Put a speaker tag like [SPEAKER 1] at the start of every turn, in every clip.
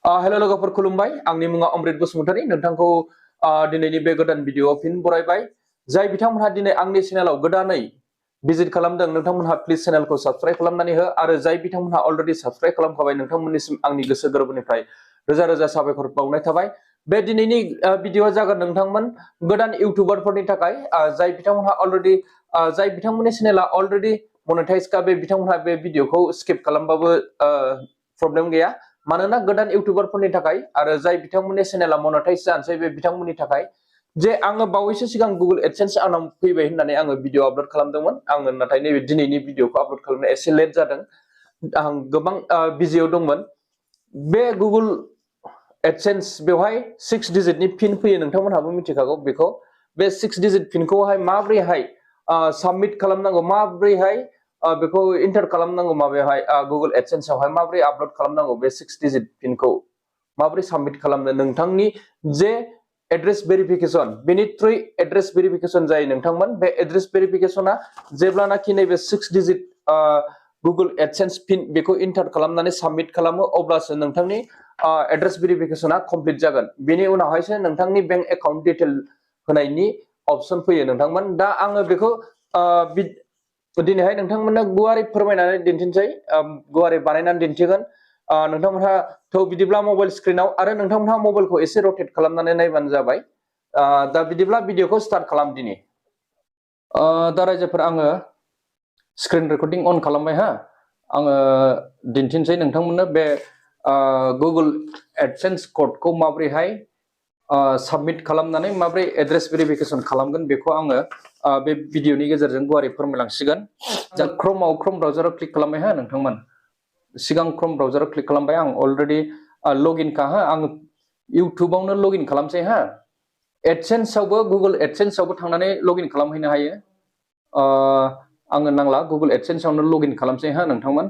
[SPEAKER 1] hello लोगोफोर खुलुमबाय आंनि मुङा अमृत बसुमतारी नोंथांखौ दिनैनि बे गोदान भिडिअआव फिन बरायबाय जाय बिथांमोनहा दिनै आंनि चेनेलाव गोदानै भिजिट खालामदों नोंथांमोनहा प्लिज चेनेलखौ साबस्क्राइब खालामनानै हो आरो जाय बिथांमोनहा अलरेडि साबस्क्राइब खालामखाबाय नोंथांमोननिसिम आंनि गोसो गोरबोनिफ्राय रोजा रोजा साबायखर बावनाय थाबाय बे दिनैनि भिडिअआ जागोन नोंथांमोन गोदान इउटिउबारफोरनि थाखाय जाय बिथांमोनहा अलरेडि जाय बिथांमोननि चेनेला अलरेडि मनेटाइज का बे बिथांमोनहा बे भिडिअखौ स्किप खालामबाबो प्रब्लेम गैया मानोना गोदान इउटिउबारफोरनि थाखाय आरो जाय बिथांमोननि चेनेला मनेटाइज जानोसै बे बिथांमोननि थाखाय जे आङो बावैसो सिगां गुगल एडसेन्स आंनाव फैबाय होननानै आङो भिडिअ आपलोड खालामदोंमोन आङो नाथाय नैबे दिनैनि भिडिअखौ आपलोड खालामनो एसे लेट जादों आं गोबां बिजियाव दंमोन बे गुगल एडसेन्स बेवहाय 6 डिजिटनि पिन फैयो नोंथांमोनहाबो मिथिखागौ बेखौ बे 6 डिजिट पिनखौहाय माब्रैहाय साबमिट खालामनांगौ माब्रैहाय बेखौ इन्टार खालामनांगौ माबेहाय गुगल एडसेन्सआवहाय माब्रै आपलोड खालामनांगौ बे 6 डिजिट पिनखौ माब्रै साबमिट खालामनो नोंथांनि जे एड्रेस भेरिफिकेशन बेनि थ्रुयै एड्रेस भेरिफिकेशन जायो नोंथांमोन बे एड्रेस भेरिफिकेशना जेब्लानाखि नैबे 6 डिजिट गुगल एडसेन्स पिन बेखौ इन्टार खालामनानै साबमिट खालामो अब्लासो नोंथांनि एड्रेस भेरिफिकेशना कमप्लिट जागोन बेनि उनावहायसो नोंथांनि बेंक एकाउन्ट डिटेल होनायनि अपशन फैयो नोंथांमोन दा आङो बेखौ दिनैहाय नोंथांमोननो गुवारै फोरमायनानै दिन्थिनोसै गुवारै बानायनानै दिन्थिगोन नोंथांमोनहा थ' बिदिब्ला मबाइल स्क्रिनाव आरो नोंथांमोनहा मबाइलखौ एसे रटेट खालामनानै नायबानो जाबाय दा बिदिब्ला भिडिअखौ स्टार्ट खालाम दिनि दा रायजोफोर आङो स्क्रिन रेकर्डिं अन खालामबाय हा आङो दिन्थिनोसै नोंथांमोननो बे गुगल एडसेन्स कोडखौ माब्रैहाय साबमिट खालामनानै माब्रै एड्रेस भेरिफिकेशन खालामगोन बेखौ आङो बे भिडिअनि गेजेरजों गुवारै फोरमायलांसिगोन दा क्रोम ब्राउजाराव क्लिक खालामबाय हा नोंथांमोन सिगां क्रोम ब्राउजाराव क्लिक खालामबाय आं अलरेडि लगइन का हा आं इउट्युबावनो लगइन खालामसै हा एडसेन्सआवबो गुगल एडसेन्सआवबो थांनानै लगइन खालामहैनो हायो आङो नांला गुगल एडसेन्सआवनो लगइन खालामसै हा नोंथांमोन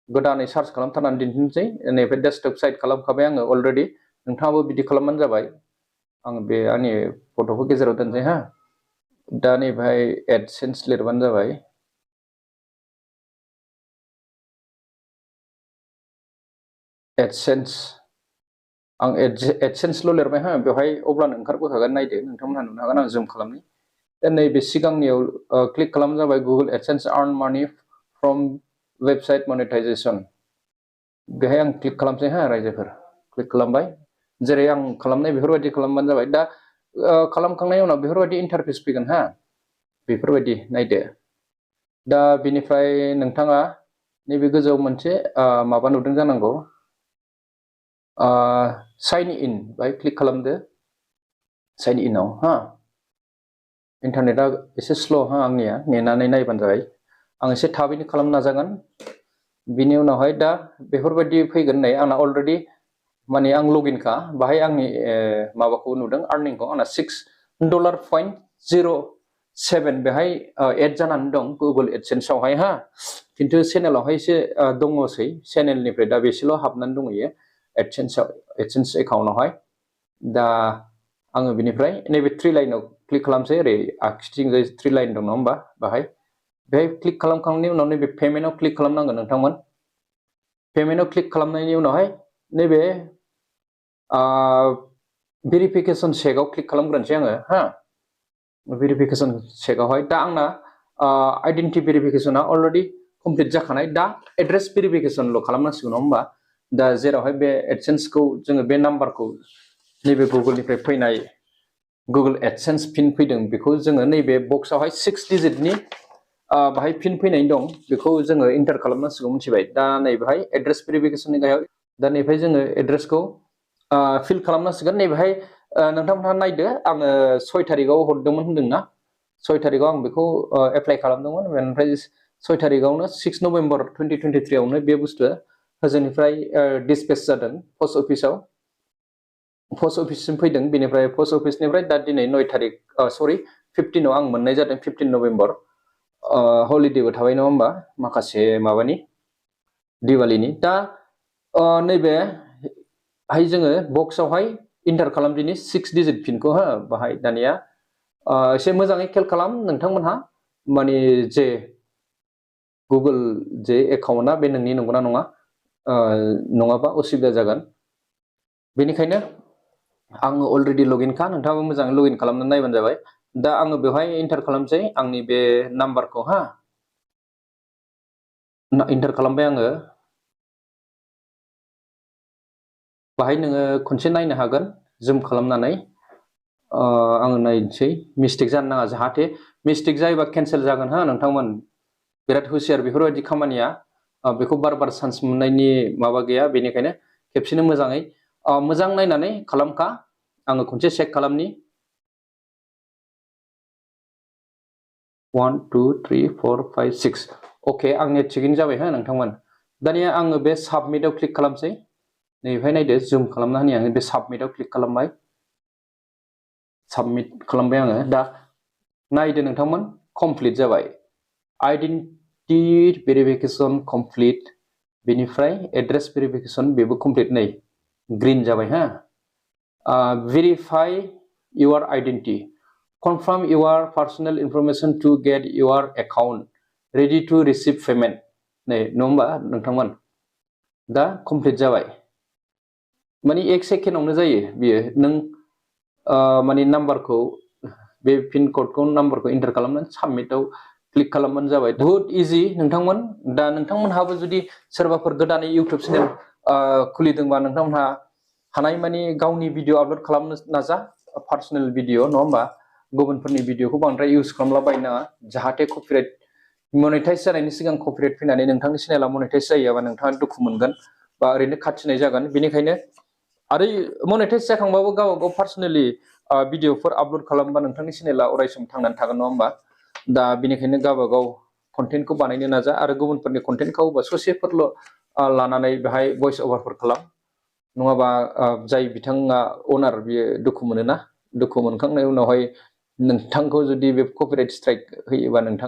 [SPEAKER 1] गोदानै सार्च खालामथारनानै दिन्थिनोसै नैबे डेस्कटप साइट खालामखाबाय आङो अलरेडि नोंथाङाबो बिदि खालामबानो जाबाय आं बे आंनि फट'खौ गेजेराव दोनसै हा दा नैबेहाय एडसेन्स लिरबानो जाबाय एडसेन्स आं एडसेन्सल' लिरबाय हा बेवहाय अब्लानो ओंखारबोखागोन नायदो नोंथांमोनहा नुनो हागोन आं जुम खालामनि दा नैबे सिगांनियाव क्लिक खालाम जाबाय गुगल एडसेन्स आर्न मानि फ्रम वेबसाइट मनेटाइजेशन बेहाय आं क्लिक खालामसै हा रायजोफोर क्लिक खालामबाय जेरै आं खालामनाय बेफोरबायदि खालामबानो जाबाय दा खालामखांनायनि उनाव बेफोरबायदि इन्टारफेस फैगोन हा बेफोरबायदि नायदो दा बिनिफ्राय नोंथाङा नैबे गोजौआव मोनसे माबा नुदों जानांगौ साइन इन बाय क्लिक खालामदो साइन इनआव हा इन्टारनेटआ एसे स्ल' हा आंनिया नेनानै नायबानो जाबाय आं एसे थाबैनो खालामनो नाजागोन बिनि उनावहाय दा बेफोरबायदि फैगोन नै आंना अलरेडि माने आं लगइन का बाहाय आंनि माबाखौ नुदों आर्निंखौ आंना $6.007 बेहाय एड जानानै दं गुगल एडसेन्सआवहाय हा खिन्थु चेनेलावहाय एसे दङसै चेनेलनिफ्राय दा बेसेल' हाबनानै दंहैयो एडसेन्स एकाउन्टआवहाय दा आङो बिनिफ्राय नैबे 3 लाइनाव क्लिक खालामसै ओरै आगसिथिंजाय 3 लाइन दं नङा होमबा बेहाय क्लिक खालामखांनायनि उनाव नैबे पेमेन्टआव क्लिक खालामनांगोन नोंथांमोन पेमेन्टआव क्लिक खालामनायनि उनावहाय नैबे भेरिफिकेशन चेकआव क्लिक खालामग्रोनोसै आङो हा भेरिफिकेशन चेकआवहाय दा आंना आइडेन्टिटि भेरिफिकेशना अलरेडि कमप्लिट जाखानाय दा एड्रेस भेरिफिकेशनल' खालामनांसिगौ नङा होमबा दा जेरावहाय बे एडसेन्सखौ जोङो बे नाम्बारखौ नैबे गुगोलनिफ्राय फैनाय गुगल एडसेन्स पिन फैदों बेखौ जोङो नैबे बक्सआवहाय 6 डिजिटनि बाहाय पिन फैनाय दं बेखौ जोङो इन्टार खालामनांसिगौ मिथिबाय दा नैबेहाय एड्रेस भेरिफिकेशननि गाहायाव दा नैबेहाय जोङो एड्रेसखौ फिल खालामनांसिगोन नैबेहाय नोंथांमोनहा नायदो आङो 6 तारिखआव हरदोंमोन होनदोंना 6 तारिखआव आं बेखौ एप्लाइ खालामदोंमोन बेनिफ्राय 6 तारिखआवनो 6 नभेम्बर 2023 आवनो बे बुस्थुआ होजोंनिफ्राय डिसपेच जादों पस्ट अफिससिम फैदों बेनिफ्राय पस्ट अफिसनिफ्राय दा दिनै 9 तारिख सरि 15आव आं मोननाय जादों 15 नभेम्बर हलिडेबो थाबाय नङा होमबा माखासे माबानि दिवालीनि दा नैबे हाय जोङो बक्सआवहाय इन्टार खालामदिनि 6 डिजिट पिनखौ हा बाहाय दानिया एसे मोजाङै खेल खालाम नोंथांमोनहा माने जे गुगोल जे एकाउन्टआ बे नोंनि नंगौना नङा नङाबा असुबिदा जागोन बेनिखायनो आङो अलरेडि लगइन खा नोंथाङाबो मोजाङै लगइन खालामनानै नायबानो जाबाय दा आङो बेवहाय एन्टार खालामसै आंनि बे नाम्बारखौ हा एन्टार खालामबाय आङो बाहाय नोङो खनसे नायनो हागोन जुम खालामनानै आङो नायनोसै मिस्टेक जानो नाङा जाहाथे मिस्टेक जायोबा केन्सेल जागोन हा नोंथांमोन बिराद हुसियार बेफोरबायदि खामानिया बेखौ बार बार चान्स मोननायनि माबा गैया बेनिखायनो खेबसेनो मोजाङै मोजां नायनानै खालामखा आङो खनसे चेक खालामनि 1 2 3 4 5 6 अके आंनिया थिगैनो जाबाय हा नोंथांमोन दानिया आङो बे साबमिटआव क्लिक खालामसै नैबेहाय नायदो जुम खालामना होनि आङो बे साबमिटआव क्लिक खालामबाय साबमिट खालामबाय आङो दा नायदो नोंथांमोन कमप्लिट जाबाय आइडेन्टिटी भेरिफिकेशन कमप्लिट बेनिफ्राय एड्रेस भेरिफिकेशन बेबो कमप्लिट नै ग्रीन जाबाय हा verify your identity confirm your personal information to get your account ready to receive payment नै नङा होमबा नोंथांमोन दा कमप्लिट जाबाय माने 1 सेकेन्डआवनो जायो बियो नों माने नाम्बारखौ बे पिन क'डखौ नाम्बारखौ एन्टार खालामनानै साबमिटआव क्लिक खालामबानो जाबाय बहुत इजि नोंथांमोन दा नोंथांमोनहाबो जुदि सोरबाफोर गोदानै इउटिउब चेनेल खुलिदोंबा नोंथांमोनहा हानाय मानि गावनि भिडिअ आपल'ड खालामनो नाजा पार्सनेल भिडिअ नङा होमबा गुबुनफोरनि भिडिअखौ बांद्राय इउज खालामला बायनाङा जाहाथे कपिराइट मनेटाइज जानायनि सिगां कपिराइट फैनानै नोंथांनि चेनेला मनेटाइज जायोबा नोंथाङा दुखु मोनगोन बा ओरैनो खाथिनाय जागोन बेनिखायनो आरो मनेटाइज जाखांबाबो गाव गाव पार्सनेलि भिडिअफोर आपल'ड खालामबा नोंथांनि चेनेला अरायसम थांनानै थागोन नङा होमबा दा बेनिखायनो गावबा गाव कन्टेन्टखौ बानायनो नाजा आरो गुबुनफोरनि कन्टेन्टखौ ससेफोरल' लानानै बेहाय भइस अभारफोर खालाम नङाबा जाय बिथाङा अनार बियो दुखु मोनोना दुखु मोनखांनायनि उनावहाय नोंथांखौ जुदि बे कपिराइट स्ट्राइक होयोबा नोंथां